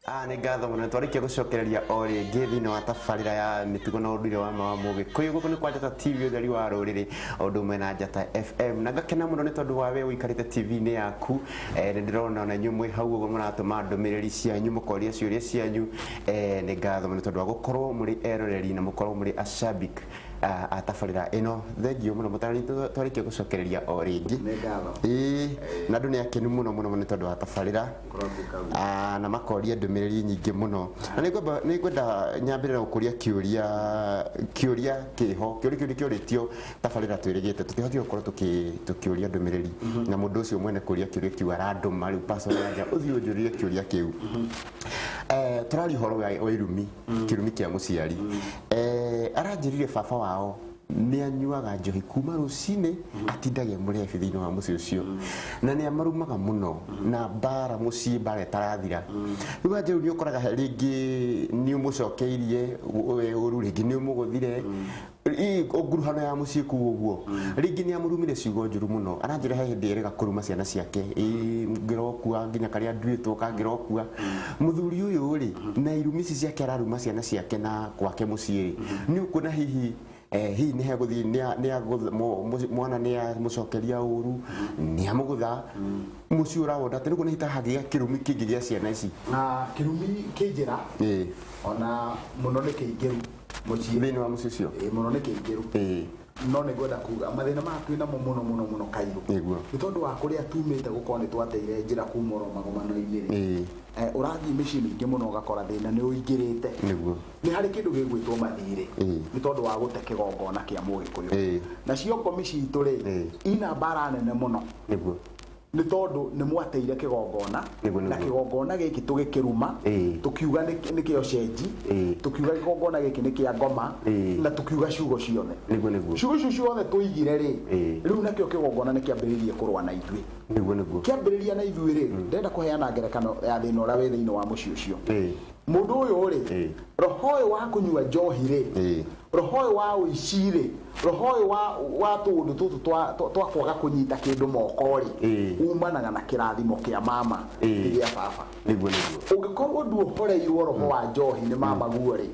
Ah, nĩ ngatho mũno twarĩkia gũcokereria o rĩngĩ thĩinĩ wa tabarĩra ya mĩtugo na ũndũire wa ma wa mũgĩkũyũ. Gũkũ nĩ kwa Njata TV, ũtheri wa rũrĩrĩ, o ũndũ ũmwe na Njata FM. Na ngakena mũno nĩ tondũ wa we ũikarĩte TV-inĩ yaku. Nĩ ndĩrona ona inyuĩ mwĩ hau ũguo mũratũma ndũmĩrĩri cianyu, mũkoria ciũria cianyu. Nĩ ngatho mũno tondũ wa gũkorwo mũrĩ eroreri na mũkorwo mũrĩ ashabik a tabarĩra ĩno. Thengiũ mũno mũtarani, twarĩkia gũcokereria o rĩngĩ. Nĩ ngatho. Ĩĩ, na andũ nĩ akenu mũno mũno mũno nĩ tondũ wa tabarĩra. Kũrotuĩka ũguo. Ah, na makoria ndũmĩrĩri nyingĩ mũno, na nĩngwenda nyambĩrĩre gũkũria kĩũria, kĩũria kĩho, kĩũria kĩu nĩ kĩũrĩtio tabarĩra twĩrĩgĩte tũtihotire gũkorwo tũkĩũria ndũmĩrĩri, na mũndũ ũcio mwene kũria kĩũria kĩu arandũma rĩu personal anja ũthiĩ ũnjũrie kĩũria kĩu. Tũraria ũhoro wa irumi, kĩrumi kĩa mũciari. Aranjĩrire baba wao nĩ anyuaga njohi kuma rũcinĩ, atindage mũrebi thĩinĩ wa mũciĩ ũcio, na nĩ amarumaga mũno, na mbara mũciĩ, mbara ĩtarathira. Rĩu anja rĩu nĩ ũkoraga rĩngĩ nĩ ũmũcokeirie ũru, rĩngĩ nĩ ũmũgũthire. Nguruhano ya mũciĩ kuu ũguo, rĩngĩ nĩ amũrumire ciugo njũru mũno. Aranjĩra he hĩndĩ erĩga kũruma ciana ciake, ngĩrokua nginya karĩa nduĩtwo kangĩrokua. Mũthuri ũyũ rĩ, na irumi ici ciake araruma ciana ciake na gwake mũciĩ rĩ, nĩ ũkuona hihi hihi nĩ hegũthiĩ mwana nĩ amũcokeria ũru, nĩ amũgũtha mũciĩ, ũrawona atĩ nĩguo nĩ hitahagĩa kĩrumi kĩngĩ gĩa ciana ici? Na kĩrumi kĩ njĩra, ona mũno nĩ kĩingĩru mũciĩ. Thĩinĩ wa mũciĩ ũcio. Ĩĩ, mũno nĩ kĩingĩru. No nĩ ngwenda kuga mathĩna maya twĩ namo mũno mũno mũno kairũ nĩ tondũ wa kũrĩa tumĩte, gũkorwo nĩ twateire njĩra kuma oro magomano-inĩ rĩ. Ũrathiĩ mĩciĩ mĩingĩ mũno ũgakora thĩna nĩ ũingĩrĩte. Nĩ harĩ kĩndũ gĩgwĩtwo mathirĩ, nĩ tondũ wa gũte kĩgongona kĩa mũgĩkũyũ. Nacio ngomi citũ rĩ, ina mbara nene mũno, nĩ tondũ nĩ mwateire kĩgongona. Na kĩgongona gĩkĩ tũgĩkĩruma, tũkiuga nĩ kĩo cenji, tũkiuga kĩgongona gĩkĩ nĩ kĩa ngoma, na tũkiuga ciugo ciothe. Nĩguo nĩguo. Ciugo icio ciothe tũigire rĩ, rĩu nakĩo kĩgongona nĩ kĩambĩrĩirie kũrũa na ithuĩ. Nĩguo nĩguo. Kĩambĩrĩria na ithuĩ rĩ, ndĩrenda kũheana ngerekano ya thĩna ũrĩa wĩ thĩinĩ wa mũciĩ ũcio. Mũndũ ũyũ rĩ, roho ũyũ wa kũnyua njohi rĩ, roho ũyũ wa ũici rĩ, roho ũyũ wa tũũndũ tũtũ twa kwaga kũnyita kĩndũ moko rĩ, umanaga na kĩrathimo kĩa mama, ti gĩa baba. Nĩguo nĩguo. Ũngĩkorwo nduohoreirwo roho wa njohi nĩ mama guo rĩ,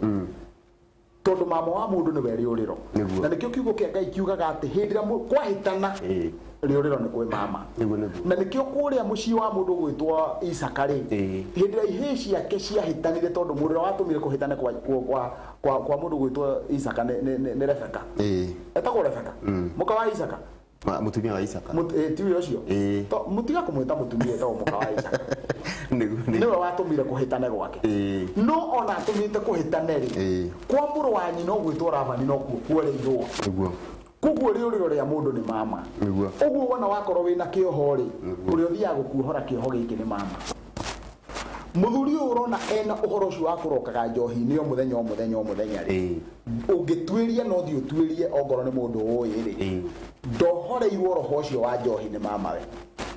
tondũ mama wa mũndũ nĩwe rĩũrĩro. Na nĩkĩo kiugo kĩa Ngai kiugaga atĩ hĩndĩ ĩrĩa kwahĩtana, rĩũrĩro nĩ kwĩ mama. Nĩguo nĩguo. Na nĩkĩo kũrĩa mũciĩ wa mũndũ gwĩtwo Isaka rĩ, hĩndĩ ĩrĩa ihĩĩ ciake ciahĩtanire, tondũ mũndũ ũrĩa watũmire kũhĩtane kwa mũndũ gwĩtwo Isaka nĩ Rebeka. Etagwo Rebeka, mũka wa Isaka. Mũtumia wa Isaka. Tiwe ũcio? Ĩĩ. Mũtiga kũmwĩta mũtumia, etagwo mũka wa Isaka. Nĩguo nĩguo. Nĩwe watũmire kũhĩtane gwake. No ona atũmĩte kũhĩtane rĩ, kwa mũrũ wa nyina ũgwĩtwo Labani nokuo kuoreirwo. Koguo rĩũrĩro rĩa mũndũ nĩ mama. Ũguo wona wakorwo wĩna kĩoho rĩ, ũrĩa ũthiaga gũkuohora kĩoho gĩkĩ nĩ mama. Mũthuri ũyũ ũrona ena ũhoro ũcio wa kũrokaga njohi-inĩ o mũthenya o mũthenya o mũthenya rĩ, ũngĩtuĩria no thiĩ ũtuĩrie ongorwo nĩ mũndũ ũĩ rĩ, ndohoreirwo roho ũcio wa njohi nĩ mamawe.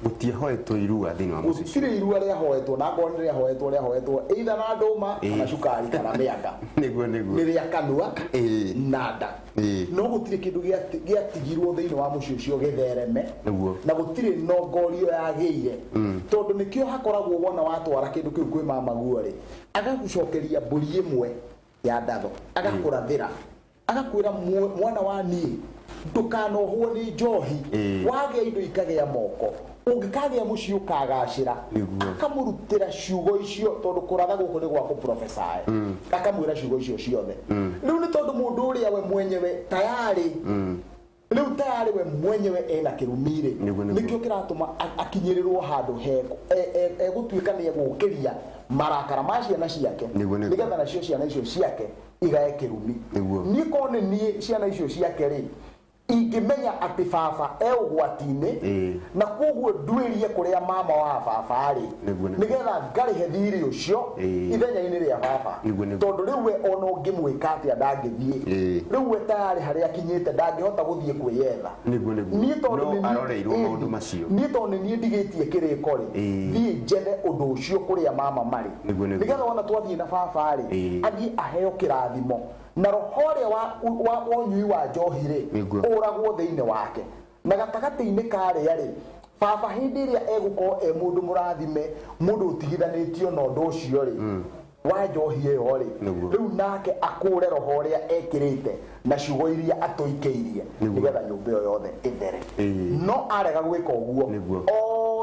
Gũtiahoetwo irua thĩinĩ wa mũciĩ ũcio. Gũtirĩ irua rĩahoetwo, na angorwo nĩ rĩahoetwo, rĩahoetwo either na ndũma kana cukari kana mĩanga. Nĩguo nĩguo. Nĩ rĩa kanua na nda. No gũtirĩ kĩndũ gĩatigirwo thĩinĩ wa mũciĩ ũcio gĩthereme. Na gũtirĩ nongorio yagĩire, tondũ nĩkĩo hakoragwo wona watwara kĩndũ kĩu kwĩ mamaguo rĩ, agagũcokeria mbũri ĩmwe ya ndatho, agakũrathĩra, agakwĩra, "Mwana wa niĩ, ndũkanohwo nĩ njohi. Wagĩa indo ikagĩa moko, ũngĩkagĩa mũciĩ ũkagacĩra." Akamũrutĩra ciugo icio, tondũ kũratha gũkũ nĩ gwa kũprophesy. Akamwĩra ciugo icio ciothe. Rĩu nĩ tondũ mũndũ ũrĩa we mwenyewe tayarĩ, rĩu tayarĩ we mwenyewe ena kĩrumi rĩ, Nĩguo. nĩkĩo kĩratũma akinyĩrĩrwo handũ he egũtuĩka nĩ egũkĩria marakara ma ciana ciake, Nĩguo. nĩgetha nacio ciana icio ciake igae kĩrumi. Niĩ korwo nĩ niĩ ciana icio ciake rĩ, ingĩmenya atĩ baba e ũgwati-inĩ, na koguo nduĩrie kũrĩa mama wa baba rĩ, Nĩguo. nĩgetha ngarĩhe thirĩ ũcio ithenya-inĩ rĩa baba. Nĩguo. Tondũ rĩu we ona ũngĩmwĩka atĩa ndangĩthiĩ. Rĩu we tayarĩ harĩa akinyĩte ndangĩhota gũthiĩ kwĩyetha. Nĩguo. Niĩ tondũ No nĩ niĩ- aroreirwo maũndũ macio. Niĩ tondũ nĩ niĩ ndigĩtie kĩrĩko rĩ, thiĩ njethe ũndũ ũcio kũrĩa mama marĩ, Nĩguo. nĩgetha wona twathiĩ na baba rĩ, athiĩ aheo kĩrathimo na roho ũrĩa wa ũnyui wa njohi rĩ, ũragwo thĩinĩ wake. Na gatagatĩ-inĩ karĩa rĩ, Baba hĩndĩ ĩrĩa egũkorwo e mũndũ mũrathime, mũndũ ũtigithanĩtio na ũndũ ũcio rĩ, wa njohi ĩyo rĩ, rĩu nake akũre roho ũrĩa ekĩrĩte na ciugo iria atũikĩirie, nĩgetha nyũmba ĩyo yothe ĩthere. No arega gwĩka ũguo,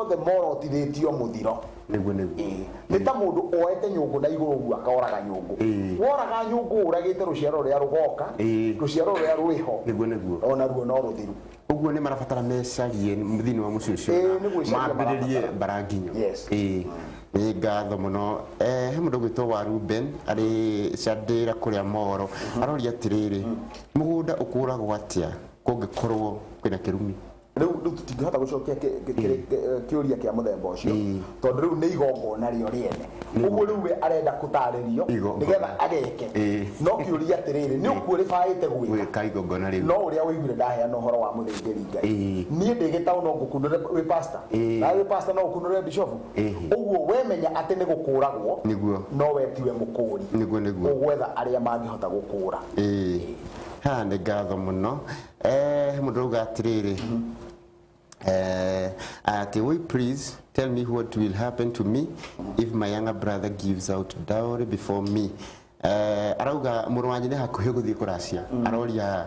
othe morotithĩtio mũthiro. Nĩguo nĩguo. Nĩ ta mũndũ oete nyũngũ na igũrũ ũguo akoraga nyũngũ. Woraga nyũngũ ũragĩte rũciaro rũrĩa rũgoka, rũciaro rũrĩa rwĩho. Nĩguo nĩguo. Ona ruo no rũthiru. Ũguo nĩ marabatara mecarie thĩinĩ wa mũciĩ ũcio, mambĩrĩrie mbaranginyo. Nĩ ngatho mũno. He mũndũ ũgwĩtwo wa Ruben arĩ Candĩra kũrĩa Moro, aroria atĩrĩrĩ, mũgũnda ũkũragwo atĩa kũngĩkorwo kwĩna kĩrumi? Rĩu tũtingĩhota gũcokia kĩũria kĩa mũthemba ũcio, tondũ rĩu nĩ igongona rĩo rĩene. Ũguo rĩu we arenda kũtarĩrio nĩgetha ageke. No kĩũria atĩrĩrĩ, nĩ ũkuũrĩbaĩte gwĩka igongona rĩu? No ũrĩa ũiguire ndaheana ũhoro wa mũthĩnjĩri Ngai, niĩ ndĩ gĩtaũ no ngũkunũre wĩ pastor, na wĩ pastor no ũkunũre bishop. Ũguo we menya atĩ nĩ gũkũragwo, no we tiwe mũkũri. Nĩguo nĩguo. Ũgwetha arĩa mangĩhota gũkũra. Haha nĩ ngatho mũno. Mũndũ auga atĩrĩrĩ, atĩ woi, please tell me what will happen to me if my younger brother gives out dowry before me. Arauga mũrũ wa nyina hakuhĩ gũthiĩ kũracia, aroria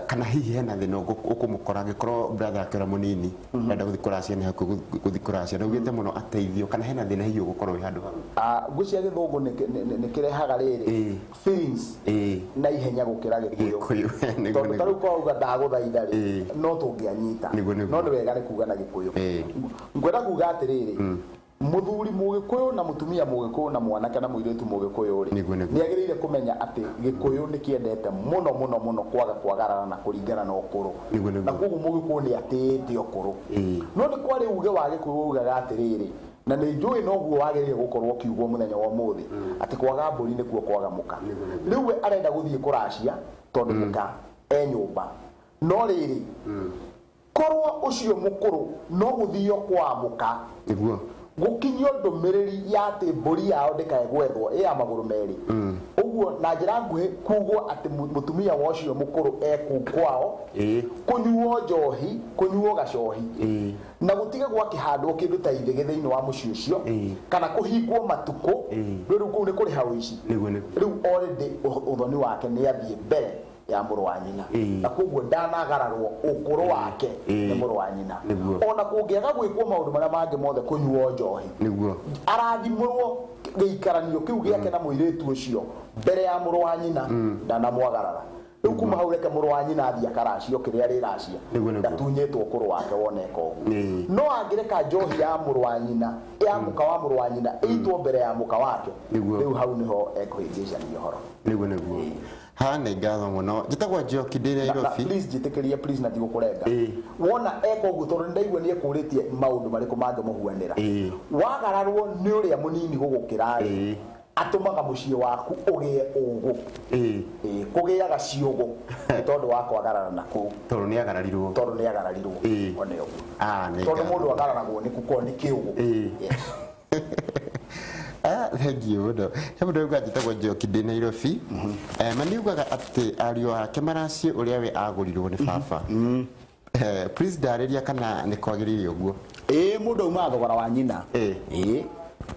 kana hihi hena thĩna ũkũmũkora angĩkorwo brother yake ũrĩa mũnini arenda gũthiĩ kũracia, nĩ hakuhĩ gũthiĩ kũracia, na augĩte mũno ateithio kana hena thĩna hihi ũgũkorwo wĩ handũ hau. Ngwĩciria gĩthũngũ nĩ kĩrehaga rĩrĩ feelings na ihenya gũkĩra gĩkũyũ, tondũ ta rĩu kwauga ndagũthaitha rĩ, no tũngĩanyita, no nĩ wega nĩ kuga na gĩkũyũ. Ngwenda kuga atĩrĩrĩ, mũthuri mũgĩkũyũ na mũtumia mũgĩkũyũ na mwanake na mũirĩtu mũgĩkũyũ rĩ, nĩ agĩrĩire kũmenya atĩ gĩkũyũ nĩ kĩendete mũno mũno mũno kwaga kwagarara na kũringana na ũkũrũ, na koguo mũgĩkũyũ nĩ atĩĩte ũkũrũ. No nĩ kwarĩ uge wa gĩkũyũ ugaga atĩrĩrĩ, na nĩ njũĩ noguo wagĩrĩire gũkorwo ũkiugwo mũthenya wa ũmũthĩ, atĩ kwaga mbũri nĩkuo kwaga mũka. Rĩu we arenda gũthiĩ kũracia tondũ mũka e nyũmba, no rĩrĩ, korwo ũcio mũkũrũ no gũthio kwa mũka, nĩguo gũkinyio ndũmĩrĩri ya atĩ mbũri yao ndĩkae gwethwo ĩ ya magũrũ merĩ ũguo, na njĩra nguhĩ kugwo atĩ mũtumia wa ũcio mũkũrũ ekũu kwao, kũnyuo njohi, kũnyuo gacohi, na gũtige gwakĩhandwo kĩndũ ta ithĩgĩ thĩinĩ wa mũciĩ ũcio, kana kũhingwo matukũ. Rĩu kũu nĩ kũrĩha ũici. Rĩu already ũthoni wake nĩ athiĩ mbere ya mũrũ wa nyina, na koguo ndanagararwo ũkũrũ wake nĩ mũrũ wa nyina. Ona kũngĩaga gwĩkwo maũndũ marĩa mangĩ mothe, kũnyuo njohi, arathimũrwo gĩikaranio kĩu gĩake na mũirĩtu ũcio mbere ya mũrũ wa nyina, ndanamwagarara. Rĩu kuma hau, reke mũrũ wa nyina athiĩ akaracio kĩrĩa rĩracia, ndatunyĩtwo ũkũrũ wake woneka ũguo. No angĩreka njohi ya mũrũ wa nyina, ya mũka wa mũrũ wa nyina, ĩitwo mbere ya mũka wake, rĩu hau nĩho ekũhĩngĩcania ũhoro. Nĩguo nĩguo. Haha nĩ ngatho mũno. Njĩtagwo Njoki, ndĩ Nairobi. Please njĩtĩkĩrie, please, na ndigũkũrenga. Wona eka ũguo, tondũ nĩndaigua nĩ ekũrĩtie maũndũ marĩkũ mangĩmũhuanĩra, wagararwo nĩ ũrĩa mũnini gũgũkĩra rĩ, atũmaga mũciĩ waku ũgĩe ũgũ. Kũgĩaga ciũgũ nĩ tondũ wa kwagararana kũu. Tondũ nĩ agararirwo. Tondũ nĩ agararirwo. One ũguo, tondũ mũndũ agararagwo nĩ gũkorwo nĩ kĩũgũ. Yes. Thank you mũno. He mũndũ uga njĩtagwo Njoki, ndĩ Nairobi. Ma nĩ ugaga atĩ ariũ ake maraciĩ ũrĩa we agũrirwo nĩ baba. Please ndarĩria kana nĩ kwagĩrĩire ũguo. Ĩĩ, mũndũ aumaga thogora wa nyina. Ĩĩ,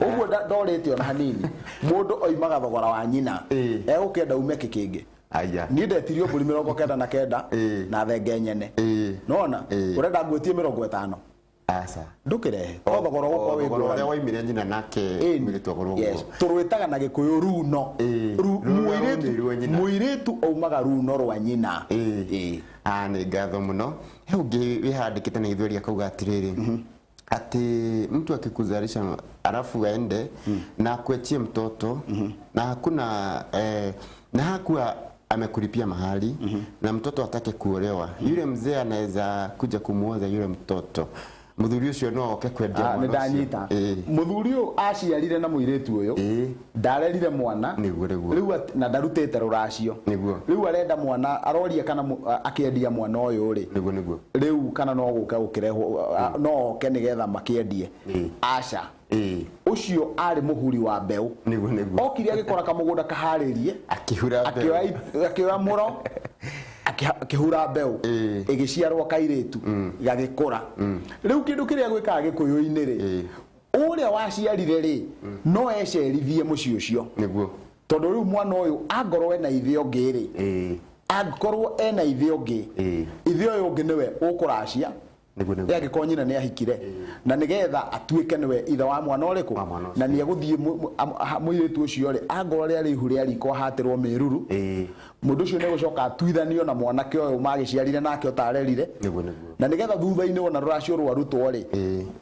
ũguo ndorĩte ona hanini. Mũndũ oimaga thogora wa nyina. Egũkĩenda ume kĩ kĩngĩ? Aya. Niĩ ndetirio mbũri 99 na thenge nyene. Nona ũrenda ngwĩtie 50? Aca. Ndũkĩrehe to thogora ũgũkorwo wĩ Thogora ũrĩa ngũrani. waimire nyina nake mũirĩtu agũrwo Yes. ũguo. Tũrwĩtaga na gĩkũyũ runo. Rũrĩa rwaumĩirwo nyina. Mũirĩtu aumaga runo rwa nyina. Ah, nĩ ngatho mũno. He ũngĩ wĩhandĩkĩte na gĩthweri akauga atĩrĩrĩ, ati mtu akikuzalisha alafu aende na akuachie mtoto na hakuna na hakuwa amekulipia mahali na mtoto atake kuolewa, yule mzee anaweza kuja kumuoza yule mtoto? Mũthuri ũcio no oke kwendia Ah, nĩ mwana ũcio? ndanyita. Mũthuri ũyũ aciarire na mũirĩtu ũyũ, ndarerire mwana. Nĩguo, nĩguo. Rĩu na ndarutĩte rũracio. Rĩu arenda mwana, aroria kana akĩendia mwana ũyũ rĩ, Nĩguo nĩguo. Rĩu kana no gũke gũkĩrehwo, no oke nĩgetha makĩendie? Aca. Ũcio arĩ mũhuri wa mbeũ. Nĩguo nĩguo. Okire agĩkora kamũgũnda kaharĩrie. Akĩhura mbeũ. Akĩoya mũro. Akĩhura mbeũ, ĩgĩciarwo kairĩtu, gagĩkũra. Rĩu kĩndũ kĩrĩa gwĩkaga gĩkũyũ-inĩ rĩ, ũrĩa waciarire rĩ, no ecerithie mũciĩ ũcio, tondũ rĩu mwana ũyũ angorwo ena ithe ũngĩ rĩ, angĩkorwo ena ithe ũngĩ, ithe ũyũ ũngĩ nĩwe ũkũracia. Nĩguo. Angĩkorwo nyina nĩ ahikire, na nĩgetha atuĩke nĩwe ithe wa mwana ũrĩkũ. Wa mwana ũcio. Na nĩ egũthiĩ mũirĩtu ũcio rĩ, angorwo rĩarĩ ihu rĩa riko ahatĩrwo mĩruru, mũndũ ũcio nĩ egũcoka atuithanio na mwanake ũyũ magĩciarire nake ũtarerire, Nĩguo. na nĩgetha thutha-inĩ wona rũracio rwarutwo rĩ,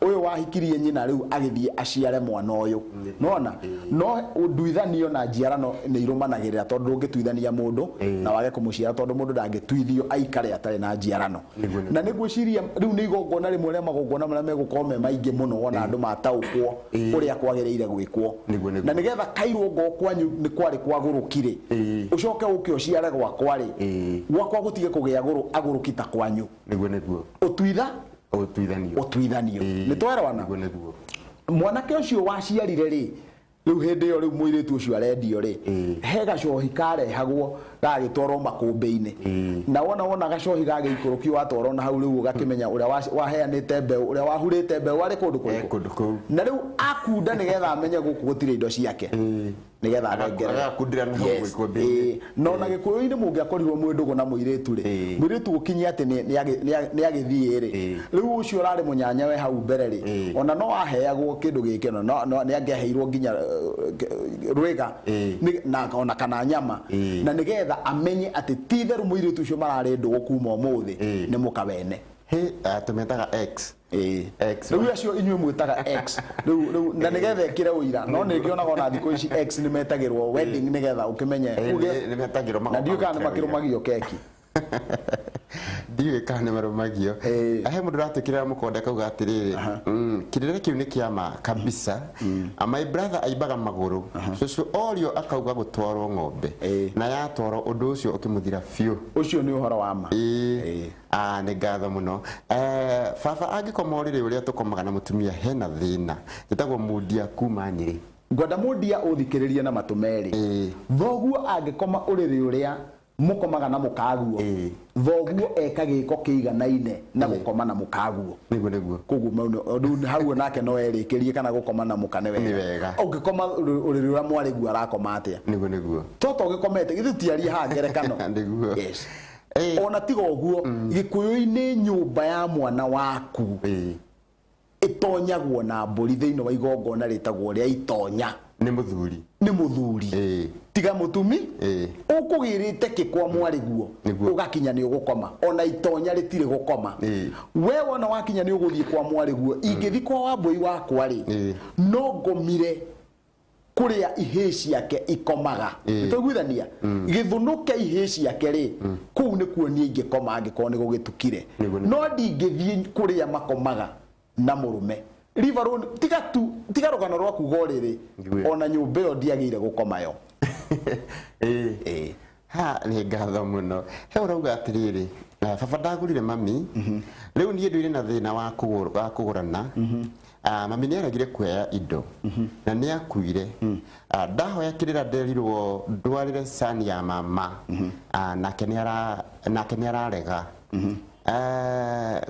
ũyũ wahikirie nyina rĩu agĩthiĩ aciare mwana ũyũ nona no nduithanio na njiarano nĩ irũmanagĩrĩra, tondũ ndũngĩtuithania mũndũ na wage kũmũciara, tondũ mũndũ ndangĩtuithio aikare atarĩ na njiarano. Nĩguo. Na nĩ ngwĩciria rĩu nĩ igongona rĩmwe rĩa magongona marĩa megũkorwo me maingĩ mũno wona andũ mataũkwo ũrĩa kwagĩrĩire gwĩkwo. Nĩguo. Na nĩgetha kairwo ngo kwanyu nĩ kwarĩ kwagũrũki rĩ, ũcoke ũke ũciare gwakwa rĩ, gwakwa gũtige kũgĩa agũrũki ta kwanyu. Nĩguo. Ũtuitha Ũtuithanio. Ũtuithanio. Nĩ twerwana? Nĩguo. Mwanake ũcio waciarire rĩ, rĩu hĩndĩ ĩyo rĩu mũirĩtu ũcio arendio rĩ, he gacohi karehagwo gagagĩtwarwo makũmbĩ-inĩ. Na wona gacohi gagĩikũrũkio watwarwo na hau, rĩu ũgakĩmenya ũrĩa waheanĩte mbeũ, ũrĩa wahurĩte mbeũ arĩ kũndũ kũrĩkũ. Kũndũ kũu. Na rĩu akunda nĩgetha amenye gũkũ gũtirĩ indo ciake, nĩgetha anengerere. Agakundĩra na hau gĩkũmbĩ-inĩ. Na ona gĩkũyũ-inĩ mũngĩakorirwo mwĩ ndũgũ na mũirĩtu rĩ, mũirĩtu gũkinyia atĩ nĩ agĩthiĩ rĩ, rĩu ũcio ũrarĩ mũnyanyawe hau mbere rĩ, ona no aheagwo kĩndũ gĩkĩ, no nĩ angĩaheirwo nginya rwĩga na ona kana nyama, na nĩgetha amenye atĩ ti itherũ mũirĩtu ũcio mararĩ ndũgũ kuma ũmũthĩ nĩ mũka wene. Hĩ, tũmetaga X. X. Rĩu acio inyuĩ mwĩtaga X rĩu na nĩgetha ĩkĩre ũira, no nĩ ngĩonaga ona thikũ ici X nĩ metagĩrwo wedding nĩgetha ũkĩmenye Nĩ metagĩrwo na magoka ndiũĩ kana nĩ gwĩkĩra ũira. makĩrũmagio keki. Ndiũĩ kana nĩ marũmagio. He mũndũ ũratwĩkĩrĩra mũkonde akauga atĩrĩrĩ, kĩrĩra kĩu nĩ kĩama kabisa. My brother aimbaga magũrũ, cũcũ orio akauga gũtwarwo ng'ombe, na yatwarwo ũndũ ũcio ũkĩmũthira biũ. Ũcio nĩ ũhoro wa ma. Ah, nĩ ngatho mũno. Baba angĩkoma ũrĩrĩ ũrĩa tũkomaga na mũtumia hena thĩna? Njĩtagwo Mundia kuma Nyĩrĩ. Ngwenda mũndia ũthikĩrĩrie na matũ merĩ. Thoguo angĩkoma ũrĩrĩ ũrĩa mũkomaga na mũkaguo, thoguo eka gĩko kĩiganaine na gũkoma na mũkaguo. Nĩguo. Koguo rĩu hau nake no erĩkĩrie kana gũkoma na mũka nĩ Nĩ wega. Ũngĩkoma ũrĩrĩ ũrĩa mwarĩguo arakoma atĩa? Nĩguo. Toto ũgĩkomete githĩ tiarie haha ngerekano. Nĩguo. Yes. Ona tiga ũguo, gĩkũyũ-inĩ nyũmba ya mwana waku ĩtonyagwo na mbũri thĩinĩ wa igongona rĩtagwo rĩa itonya. Nĩ mũthuri. Nĩ mũthuri. Tiga mũtumi. Ũkũgĩrĩte kĩ kwa mwarĩguo? Ũgakinya nĩ ũgũkoma, ona itonya rĩtirĩ gũkoma. We wona wakinya nĩ ũgũthiĩ kwa mwarĩguo, ingĩthiĩ kwa wambũi wakwa rĩ, no ngomire kũrĩa ihĩĩ ciake ikomaga. Nĩtwaiguithania gĩthũnũ kĩa ihĩĩ ciake rĩ, kũu nĩkuo niĩ ingĩkoma angĩkorwo nĩ gũgĩtukire. Nĩguo. No ndingĩthiĩ kũrĩa makomaga na mũrũme. Leave alone, tiga tu tiga rũgano rwa kuga ũrĩrĩ, ona nyũmba ĩyo ndiagĩire gũkoma yo. Ha, nĩ ngatho mũno. He ũrauga atĩrĩrĩ, baba ndagũrire mami, rĩu niĩ ndũire na thĩna wa kũgũrana. Mami nĩ aregire kuoya indo na nĩ akuire. Ndahoya kĩrĩra nderirwo ndwarĩre cani ya mama. Nake nĩ ararega.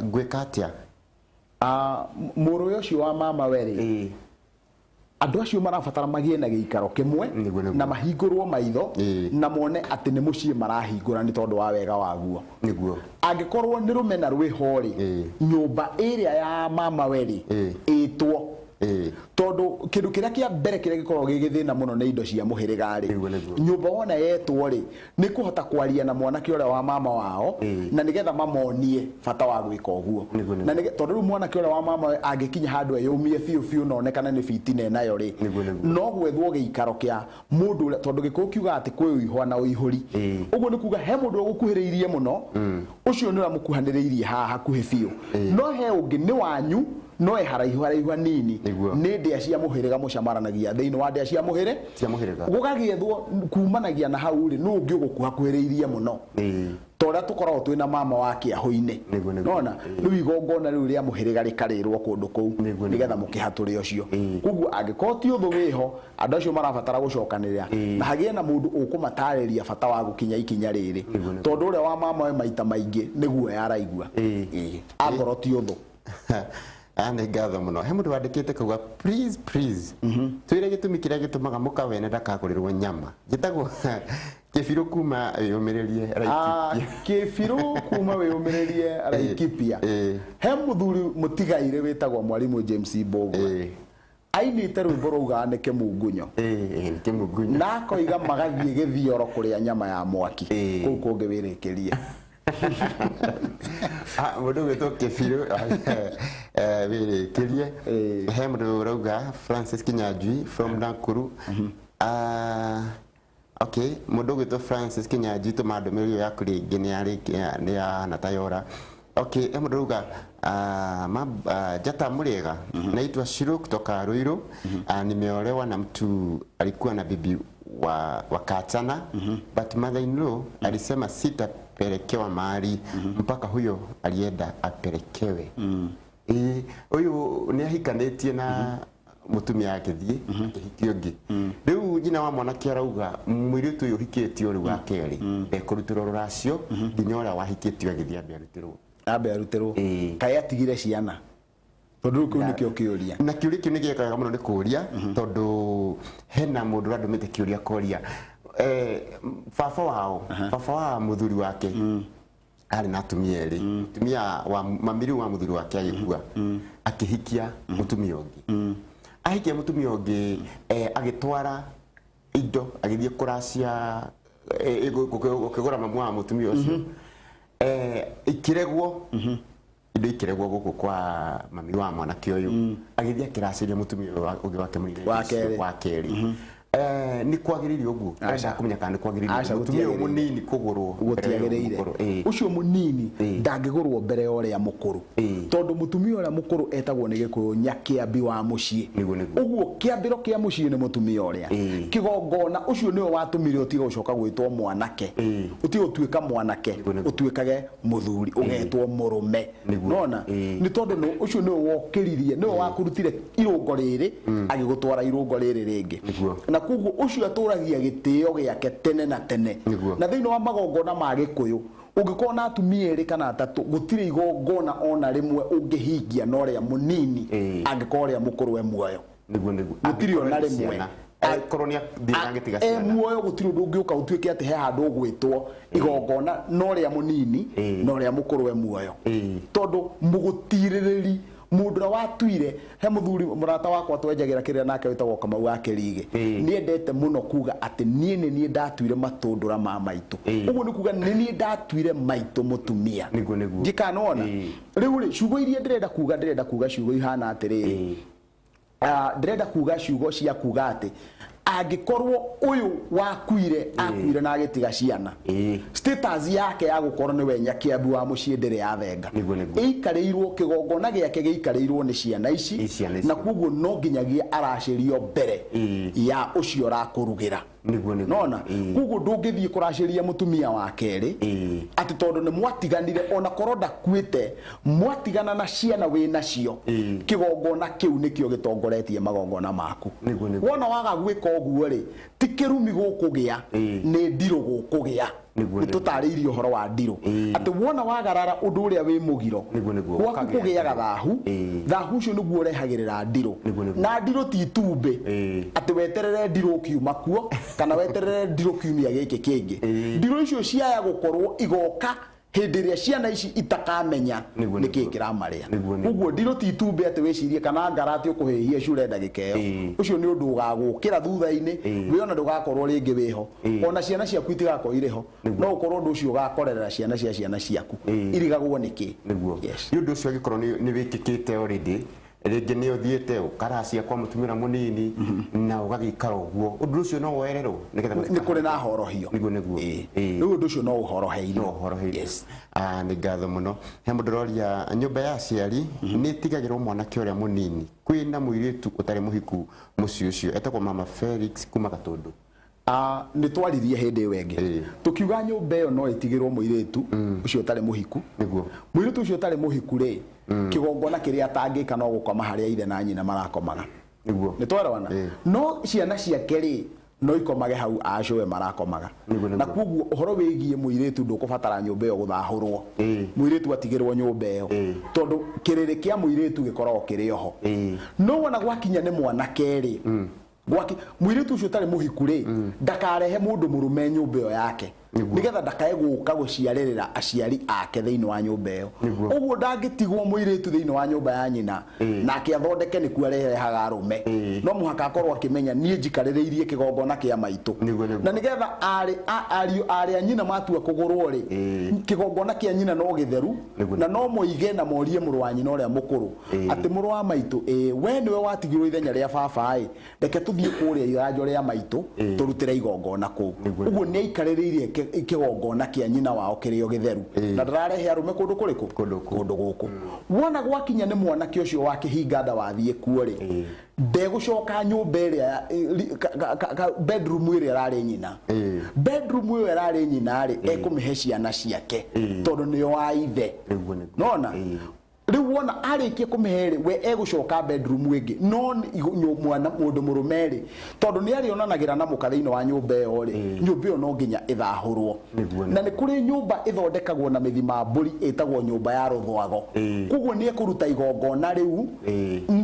Ngwĩka atĩa? Mũrũ ũcio wa mama we rĩ, andũ acio marabatara magĩe na gĩikaro kĩmwe Nĩguo. na mahingũrwo maitho na mone atĩ nĩ mũciĩ marahingũra nĩ tondũ wa wega waguo. Angĩkorwo nĩ rũmena rwĩho rĩ, nyũmba ĩrĩa ya mama we rĩ, ĩtwo. Tondũ kĩndũ kĩrĩa kĩa mbere kĩrĩa gĩkoragwo gĩ gĩthĩna mũno nĩ indo cia mũhĩrĩga rĩ, Nĩguo. nyũmba wona yetwo rĩ, nĩ kũhota kwaria na mwanake ũrĩa wa mama wao, na nĩgetha mamonie bata wa gwĩka ũguo. Nĩguo. Na tondũ rĩu mwanake ũrĩa wa mama we angĩkinya handũ eyũmie biũ biũ na onekane nĩ bitina enayo rĩ, Nĩguo. no gwethwo gĩikaro kĩa mũndũ ũrĩa, tondũ gĩkũyũ kiugaga atĩ kwĩ ũihwa na ũihũri. Ũguo nĩ kuga he mũndũ ũgũkuhĩrĩirie mũno, ũcio nĩ ũrĩa mũkuhanĩrĩirie haha hakuhĩ biũ. No he ũngĩ nĩ wanyu, no e haraihu haraihu hanini. Nĩ ndĩa cia mũhĩrĩga mũcamaranagia thĩinĩ wa ndĩa cia mũhĩrĩ. Cia mũhĩrĩga. Gũgagĩethwo kumanagia na hau rĩ, nũ ũngĩ ũgũkuhakuhĩrĩirie mũno. Ta ũrĩa tũkoragwo twĩna mama wa kĩahũ-inĩ. Nĩguo, nĩguo. Nona rĩu igongona rĩu rĩa mũhĩrĩga rĩkarĩrwo kũndũ kũu nĩgetha mũkĩhatũre ũcio. Koguo angĩkorwo ti ũthũ wĩho, andũ acio marabatara gũcokanĩrĩra na hagĩe na mũndũ ũkũmatarĩria bata wa gũkinya ikinya rĩrĩ, tondũ ũrĩa wa mama we maita maingĩ nĩguo yaraigua. Ĩĩ, angorwo ti ũthũ. Aya nĩ ngatho mũno. He mũndũ wandĩkĩte kauga, "Please, please, twĩre gĩtũmi kĩrĩa gĩtũmaga mũka wene ndakagũrĩrwo nyama. Njĩtagwo Kĩbirũ kuma Wĩyũmĩrĩrie, Laikipia." Kĩbirũ kuma Wĩyũmĩrĩrie, Laikipia. He mũthuri mũtigairĩ wĩtagwo Mwarimũ James Mbũgua, ainĩte rwĩmbo rwaugaga nĩ kĩmungunyo. Ĩĩ, nĩ kĩmungunyo. Na akoiga magathiĩ gĩthioro kũrĩa nyama ya mwaki. Kũu kũngĩ wĩrĩkĩrie. Ah, mũndũ ũgwĩtwo Kĩbirũ, wĩrĩkĩrie. He mũndũ ũrauga Francis Kinyanjui from Nakuru. Ah, okay, mũndũ ũgwĩtwo Francis Kinyanjui, tũma ndũmĩrĩri ĩyo yaku rĩngĩ, nĩ yarĩkia, nĩ yahana ta yora. Okay, he mũndũ ũrauga, "Njata mũrĩega, naitwa Shiro kutoka Ruiru. Nimeolewa na mtu alikuwa na bibi wa wakaachana, but mother in law alisema sitapelekewa mahali mpaka huyo alienda apelekewe." Ĩĩ, ũyũ nĩ ahikanĩtie na mũtumia agĩthiĩ akĩhikia ũngĩ. Rĩu nyina wa mwanake arauga mũirĩtu ũyũ ũhikĩtio rĩu wa kerĩ ndekũrutĩrwo rũracio nginya ũrĩa wahikĩtio agĩthiĩ ambe arutĩrwo. Ambe arutĩrwo. Kaĩ atigire ciana? Tondũ rĩu kĩu nĩkĩo kĩũria. Na kĩũria kĩu nĩ gĩekaga mũno nĩ kũũria, tondũ hena mũndũ ũrandũmĩte kĩũria koria, baba wao, baba wa mũthuri wake arĩ na atumia erĩ. Mũtumia wa mami rĩu wa mũthuri wake agĩkua, akĩhikia mũtumia ũngĩ. Ahikia mũtumia ũngĩ, agĩtwara indo, agĩthiĩ kũracia, gũkĩgũra mamu wa mũtumia ũcio. Ikĩregwo indo, ikĩregwo gũkũ kwa mami wa mwanake ũyũ, agĩthiĩ akĩracĩria mũtumia ũyũ ũngĩ wake mũnene. Wa kerĩ. Wa kerĩ. Nĩ kwagĩrĩire ũguo? Arenda kũmenya kana nĩ kwagĩrĩire Aca, mũtumia ũyũ gũtiagĩrĩire. mũnini kũgũrwo mbere ya ũyũ Gũtiagĩrĩire. mũkũrũ. Ĩĩ. Ũcio mũnini ndangĩgũrwo mbere ya ũrĩa mũkũrũ, tondũ mũtumia ũrĩa mũkũrũ etagwo nĩ Gĩkũyũ nyakĩambi wa mũciĩ. Nĩguo, nĩguo. Ũguo kĩambĩro kĩa mũciĩ nĩ mũtumia ũrĩa. Kĩgongona ũcio nĩwe watũmire ũtige gũcoka gwĩtwo mwanake, ũtige gũtuĩka mwanake, Nĩguo, nĩguo. ũtuĩkage mũthuri, ũgetwo mũrũme. Nona nĩ tondũ ũcio nĩwe wokĩririe, nĩwe wakũrutire irũngo rĩrĩ agĩgũtwara irũngo rĩrĩ rĩngĩ. Na koguo ũcio atũragia gĩtĩo gĩake tene na tene. Na thĩinĩ wa magongona ma Gĩkũyũ, ũngĩkorwo na atumia erĩ kana atatũ, gũtirĩ igongona ona rĩmwe ũngĩhingia na ũrĩa mũnini angĩkorwo ũrĩa mũkũrũ e muoyo. Nĩguo, nĩguo. Gũtirĩ ona Angĩkorwo nĩ rĩmwe. ciana. Angĩkorwo nĩ athiĩ agĩtiga e ciana. Muoyo, gũtirĩ ũndũ ũngĩũka ũtuĩke atĩ he handũ ũgwĩtwo igongona na ũrĩa mũnini na ũrĩa mũkũrũ e muoyo, tondũ mũgũtirĩrĩri mũndũ ũrĩa watuire. He mũthuri mũrata wakwa twenjagĩra kĩrĩa nake wĩtagwo Kamau wa Kĩrigĩ, nĩendete mũno kuga atĩ niĩ nĩ niĩ ndatuire matũndũra ma maitũ. Ũguo nĩ kuga nĩ niĩ ndatuire maitũ mũtumia. Nĩguo, nĩguo. Ndikanona. Rĩu rĩ, ciugo iria ndĩrenda kuga, ndĩrenda kuga ciugo ihana atĩrĩrĩ. Ndĩrenda kuga ciugo cia kuga atĩ angĩkorwo ũyũ wakuire akuire na agĩtiga ciana, status yake ya gũkorwo nĩwe nyakĩambi wa mũciĩ ndĩrĩ yathenga. Nĩguo, nĩguo. Ĩikarĩirwo, kĩgongona gĩake gĩikarĩirwo nĩ ciana ici. Nĩ ciana ici. Na koguo no nginyagia aracĩrio mbere ya ũcio ũrakũrugĩra. Nĩguo, nĩguo. Nona koguo ndũngĩthiĩ kũracĩria mũtumia wa kerĩ atĩ tondũ nĩ mwatiganire, ona korwo ndakuĩte, mwatigana na ciana wĩ nacio, kĩgongona kĩu nĩkĩo gĩtongoretie magongona maku. Nĩguo, nĩguo. Wona waga gwĩka ũguo rĩ, ti kĩrumi gũkũgĩa, nĩ ndirũ gũkũgĩa. Nĩguo, Nĩ tũtarĩirie ũhoro wa ndirũ, atĩ wona wagarara ũndũ ũrĩa wĩ mũgiro, Nĩguo, nĩguo. gwaku Ũkagĩa kũgĩaga ndirũ. thahu. Thahu ũcio nĩguo ũrehagĩrĩra ndirũ. Nĩguo, nĩguo. Na ndirũ ti itumbĩ atĩ weterere ndirũ ũkiuma kuo kana weterere ndirũ kiumia gĩkĩ kĩngĩ. Ndirũ icio ciaya gũkorwo igoka hĩndĩ ĩrĩa ciana ici itakamenya nĩkĩ kĩramarĩa. Nĩguo, nĩguo. Ũguo ndirũ ti itumbĩ atĩ wĩcirie kana ngara atĩ ũkũhĩhia cure ndagĩka ĩyo. Ũcio nĩ ũndũ ũgagũkĩra thutha-inĩ, wĩona ndũgakorwo rĩngĩ wĩho, ona ciana ciaku itigakorwo irĩ ho. No ũkorwo ũndũ ũcio ũgakorerera ciana cia ciana ciaku, irigagwo nĩkĩ. Yes. Nĩ ũndũ ũcio angĩkorwo nĩ wĩkĩkĩte already, rĩngĩ nĩ ũthiĩte ũkaracia kwa mũtumia ũrĩa mũnini na ũgagĩikara ũguo, ũndũ ũcio no woererwo nĩgetha Nĩ kũrĩ na horohio. Nĩguo, nĩguo. Rĩu ũndũ ũcio no ũhoroheirio. No ũhoroheirio. Yes. Ah, nĩ ngatho mũno. He mũndũ ũroria, nyũmba ya aciari nĩ ĩtigagĩrwo mwanake ũrĩa mũnini kwĩna mũirĩtu ũtarĩ mũhiku mũciĩ ũcio? Etagwo Mama Felix kuma Gatũndũ. Ah, nĩ twaririe hĩndĩ ĩyo ĩngĩ. Tũkiuga nyũmba ĩyo no ĩtigĩrwo mũirĩtu ũcio ũtarĩ mũhiku. Mũirĩtu ũcio ũtarĩ mũhiku rĩ, kĩgongona kĩrĩa atangĩka no gũkoma harĩa ithe na nyina marakomaga. Nĩ twerewana? No ciana ciake rĩ, no ikomage hau acũwe marakomaga. Na koguo ũhoro wĩgiĩ mũirĩtu ndũkũbatara nyũmba ĩyo gũthahũrwo. Mũirĩtu atigĩrwo nyũmba ĩyo. Tondũ kĩrĩrĩ kĩa mũirĩtu gĩkoragwo kĩrĩ oho. No wona gwakinya nĩ mwanake rĩ, gwaki mũirĩtu ũcio ũtarĩ mũhiku rĩ, ndakarehe mũndũ mũrũme nyũmba ĩyo yake. Nĩgetha ndakae gũka gũciarĩrĩra aciari ake thĩinĩ wa nyũmba ĩyo. Ũguo ndangĩtigwo mũirĩtu thĩinĩ wa nyũmba ya nyina nake athondeke nĩkuo arehaga arũme. No mũhaka akorwo akĩmenya niĩ njikarĩrĩirie kĩgongona kĩa maitũ. Na nĩgetha aarĩ ariũ aarĩ a nyina matua kũgũrwo rĩ, kĩgongona kĩa nyina no gĩtheru na no moige na morie mũrũ wa nyina ũrĩa mũkũrũ atĩ mũrũ wa maitũ, ĩĩ we nĩwe watigirwo ithenya rĩa baba ĩ, reke tũthiĩ kũrĩa iranjo rĩa maitũ tũrutĩre igongona kũu. Ũguo nĩ aikarĩrĩirie kĩgongona kĩa nyina wao kĩrĩ o gĩtheru na ndararehe arũme kũndũ kũrĩkũ? Kũndũ gũkũ. Wona gwakinya nĩ mwanake ũcio wa kĩhinga nda wathiĩ kuo rĩ, ndegũcoka nyũmba ĩrĩa bedroom ĩrĩa ĩrarĩ nyina. Bedroom ĩyo ĩrarĩ nyina rĩ, ekũmĩhe ciana ciake tondũ nĩo wa ithe. Nona? Rĩu wona arĩkia kũmĩhe rĩ, we egũcoka bedroom ĩngĩ, no mwana mũndũ mũrũme rĩ, tondũ nĩ arĩonanagĩra na mũka thĩinĩ wa nyũmba ĩyo rĩ, nyũmba ĩyo no nginya ĩthahũrwo. Na nĩ kũrĩ nyũmba ĩthondekagwo na mĩthima mbũri ĩtagwo nyũmba ya rũthwago. Koguo nĩ ekũruta igongona rĩu,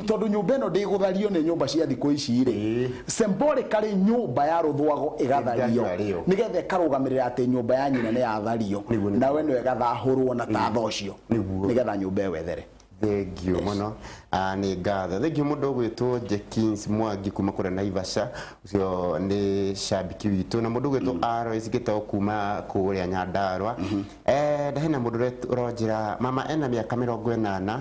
tondũ nyũmba ĩno ndĩgũthario nĩ nyũmba cia thikũ ici rĩ, symbolically nyũmba ya rũthwago ĩgathario nĩgetha ĩkarũgamĩrĩra atĩ nyũmba ya nyina nĩ yathario, nawe no ĩgathahũrwo na tatha ũcio. Nĩgetha nyũmba ĩyo ĩthere. Thengiũ mũno. Nĩ ngatho. Thengiũ mũndũ ũgwĩtwo Jekins Mwangi kuma kũrĩa Naivasha, ũcio nĩ cambiki witũ, na mũndũ ũgwĩtwo Alois Gĩtaũ kuma kũrĩa Nyandarua. Na hena mũndũ ũronjĩra mama ena mĩaka 80,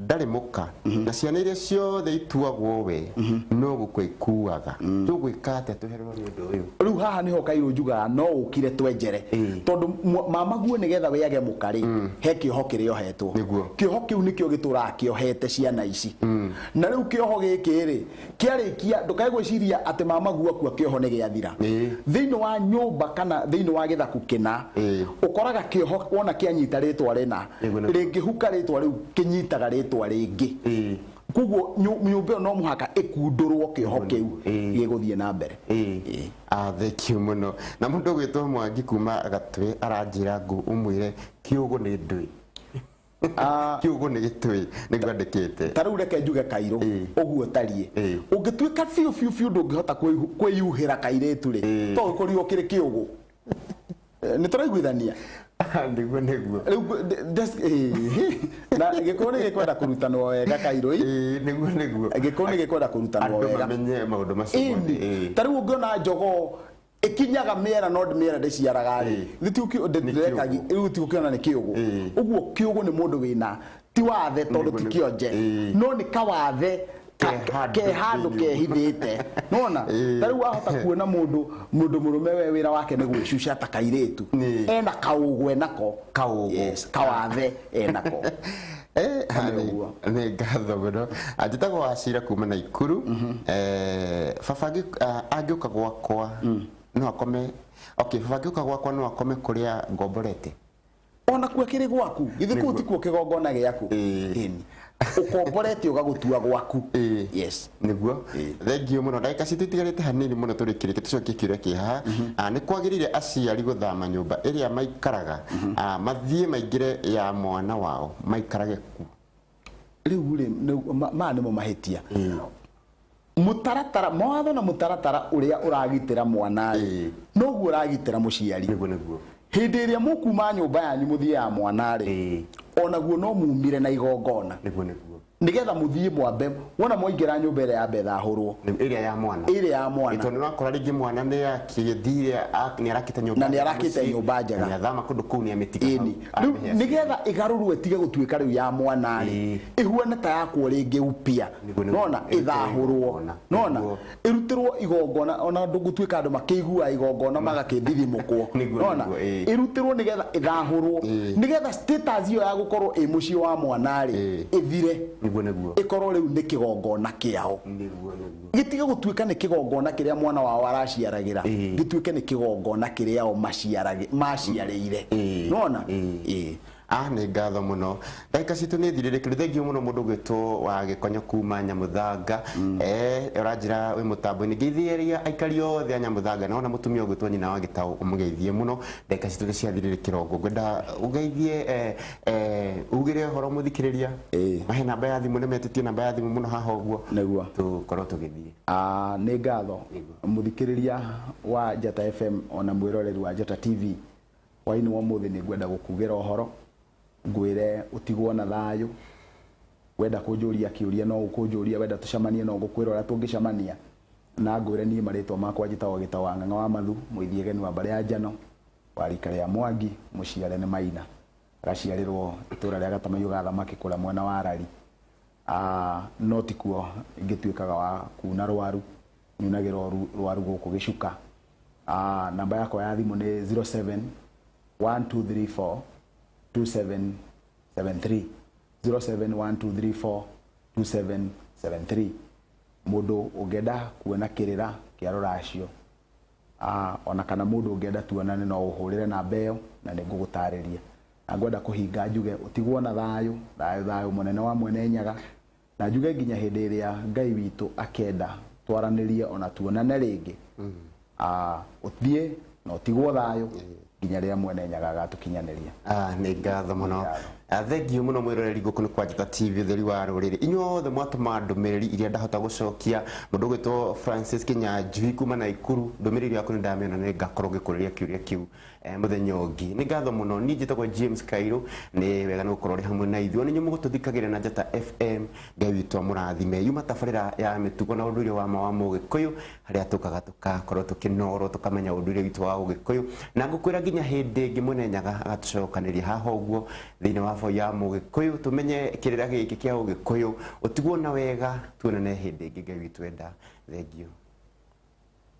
ndarĩ mũka, na ciana iria ciothe ituagwo we no gũkua ikuaga. Tũgwĩka atĩa twehererwo nĩ ũndũ ũyũ? Rĩu haha nĩho kairũ njugaga no ũkire twenjere. Tondũ mamaguo nĩgetha wĩage mũka rĩ, he kĩoho kĩrĩa ohetwo. Kĩoho kĩu nĩkĩo gĩtũraga kĩohete ciana ici. Na rĩu kĩoho gĩkĩ rĩ, kĩarĩkia ndũkae gwĩciria atĩ mamaguo akua kĩoho nĩ gĩathira. Thĩinĩ wa nyũmba kana thĩinĩ wa gĩthaku kĩna, ũkoraga kĩoho wona kĩanyita rĩtwa rĩna, rĩngĩhuka rĩtwa rĩu kĩnyitaga rĩtwa rĩngĩ. Koguo nyũmba ĩyo no mũhaka ĩkundũrwo kĩoho kĩu gĩgũthiĩ na mbere. Thank you mũno. Na mũndũ ũgwĩtwo Mwangi kuma Gatwe aranjĩra ngũ ũmwĩre kĩũgũ nĩ ndwĩ. Kĩũgũ nĩ gĩtwĩ nĩguo andĩkĩte. Ta rĩu reke njuge kairũ ũguo ũtariĩ. Ũngĩtuĩka biũ biũ biũ ndũngĩhota kwĩyuhĩra kairĩtu rĩ, to ũkorirwo kĩrĩ kĩũgũ. Nĩ tũraiguithania? Nĩguo nĩguo. Rĩu na gĩkũyũ nĩ gĩkwenda kũrutanwo wega kairũ. Nĩguo nĩguo. Gĩkũyũ nĩ gĩkwenda kũrutanwo wega. Andũ mamenye maũndũ macio mothe. Ta rĩu ũngĩona njogoo ĩkinyaga mĩera no mĩera ndĩciaraga rĩ, rĩu ti ũkĩona nĩ kĩũgũ. Ũguo kĩũgũ nĩ mũndũ wĩna ti wathe tondũ ti kĩonje, no nĩ kawathe ke handũ kehithĩte. Nona ta rĩu wahota kuona mũndũ mũrũme we wĩra wake nĩ gwĩcuca ta kairĩtu, ena kaũgũ enako. Kaũgũ. Yes, kawathe enako. Nĩ ngatho mũno. Njĩtagwo Wacira kuma Naikuru. Baba angĩũka gwakwa no akome. Okay, baba angĩũka gwakwa no akome kũrĩa ngomborete. Ona kuo kĩrĩ gwaku, githĩ kũu tikuo kĩgongona gĩaku? Ĩni. Ũkomborete ũgagũtua gwaku. Yes. Nĩguo. Thengiũ mũno. Ndagĩka citũ itigarĩte hanini mũno tũrĩkĩrĩke tũcokie kĩũria kĩ haha. Nĩ kwagĩrĩire aciari gũthama nyũmba ĩrĩa maikaraga, mathiĩ maingĩre ya mwana wao maikarage kuo? Rĩu rĩ, maya nĩmo mahĩtia. Mũtaratara, mawatho na mũtaratara ũrĩa ũragitĩra mwana rĩ, noguo ũragitĩra mũciari. Nĩguo nĩguo. Hĩndĩ ĩrĩa mũkuma nyũmba yanyu mũthiĩ ya mwana rĩ, onaguo no mumire na igongona. Nĩguo nĩguo. Nĩgetha mũthiĩ mwambe, wona mwaingĩra nyũmba ĩrĩa yambe ĩthahũrwo. Ĩrĩa ya mwana. Ĩrĩa ya mwana. Tondũ nĩwakora rĩngĩ mwana nĩ akĩthire, nĩ arakĩte nyũmba. Na nĩ arakĩte nyũmba njega. Na nĩ athama kũndũ kũu nĩ amĩtiga hau. Ĩni. Rĩu nĩgetha ĩgarũrwo ĩtige gũtuĩka rĩu ya mwana rĩ, ĩhuane ta yakwo rĩngĩ upya. Nona ĩthahũrwo. Nona ĩrutĩrwo igongona, ona ndũgũtuĩka andũ makĩiguaga igongona magakĩthithimũkwo. Nona ĩrutĩrwo nĩgetha ĩthahũrwo, nĩgetha status ĩyo ya gũkorwo ĩ mũciĩ wa mwana rĩ, ĩthire. Nĩguo nĩguo. Ĩkorwo rĩu nĩ kĩgongona kĩao. Nĩguo nĩguo. Gĩtige gũtuĩka nĩ kĩgongona kĩrĩa mwana wao araciaragĩra, gĩtuĩke nĩ kĩgongona kĩrĩa o maciarĩire. Nĩwona? Ĩĩ. Ah, nĩ ngatho mũno, ndagĩka citũ nĩ thirĩrĩkĩru. Thengiũ mũno mũndũ ũgwĩtwo wa Gĩkonyo kuma Nyamũthanga. Ũranjĩra wĩ mũtambo-inĩ, ngeithĩria aikari othe a Nyamũthanga, na wona mũtumia ũgwĩtwo nyina wa Gĩtaũ ũmũgeithie mũno. Ndagĩka citũ nĩ ciathirĩrĩkĩra ũguo, ngwenda ũgeithie ugĩre ũhoro mũthikĩrĩria. Mahe namba ya thimũ, nĩ metĩtie namba ya thimũ mũno haha ũguo. Nĩguo. Tũkorwo tũgĩthiĩ. Ah, nĩ ngatho mũthikĩrĩria wa Njata FM ona mwĩroreri wa Njata TV. Hwainĩ wa ũmũthĩ nĩ ngwenda gũkugĩra ũhoro, ngwĩre ũtigwo na thayũ. Wenda kũnjũria kĩũria no ũkũnjũria, wenda tũcemanie no ngũkwĩra ũrĩa tũngĩcemania. Na ngwĩre niĩ marĩtwa makwa njĩtagwo Gĩtaũ wa Ng'ang'a wa Mathu, Mũithiegeni wa mbarĩ ya Njano, wa rika rĩa Mwangi, mũciare nĩ Maina. Ngaciarĩrwo itũra rĩa Gatamaiyũ ga Thamaki kũrĩa mwena wa Rari. No tikuo ngĩtuĩkaga wa kuna rwaru, nyunagĩra rwaru gũkũ Gĩcuka. Namba yakwa ya thimũ nĩ 07 1234 2773, 07 1234 2773. Mũndũ ũngĩenda kuona kĩrĩra kĩa rũracio, ona kana mũndũ ũngĩenda tuonane, no ũhũrĩre namba ĩyo na nĩ ngũgũtarĩria. Na ngwenda kũhinga njuge ũtigwo na thayũ, thayũ, thayũ mũnene wa Mwene Nyaga. Na njuge nginya hĩndĩ ĩrĩa Ngai witũ akenda twaranĩrie ona tuonane rĩngĩ. Ũthiĩ na ũtigwo thayũ nginya rĩrĩa Mwene Nyaga agatũkinyanĩria. Nĩ ngatho mũno. Thengiũ mũno mwĩroreri, gũkũ nĩ kwa Njata TV, ũtheri wa rũrĩrĩ. Inyuothe mwatũma ndũmĩrĩri iria ndahota gũcokia, mũndũ ũgwĩtwo Francis Kinyanjui kuma Naikuru, ndũmĩrĩri yaku nĩ ndamĩona, nĩ ngakorwo ngĩkũrĩria kĩũria kĩu mũthenya ũngĩ. Nĩ ngatho mũno. Niĩ njĩtagwo James Kairũ, nĩ wega nĩ gũkorwo ũrĩ hamwe na ithuĩ. Ona inyuĩ mũgũtũthikagĩrĩria na Njata FM, Ngai witũ amũrathime. Yuma tabarĩra ya mĩtugo na ũndũire wa ma wa Mũgĩkũyũ, harĩa tũkaga tũkakorwo tũkĩnorwo, tũkamenya ũndũire witũ wa Ũgĩkũyũ. Na ngũkwĩra nginya hĩndĩ ĩngĩ Mwene Nyaga agatũcokanĩria haha ũguo thĩinĩ wa boi ya Mũgĩkũyũ, tũmenye kĩrĩra gĩkĩ kĩa Ũgĩkũyũ. Ũtigwo na wega, tuonane hĩndĩ ĩngĩ Ngai witũ enda. Thengiũ.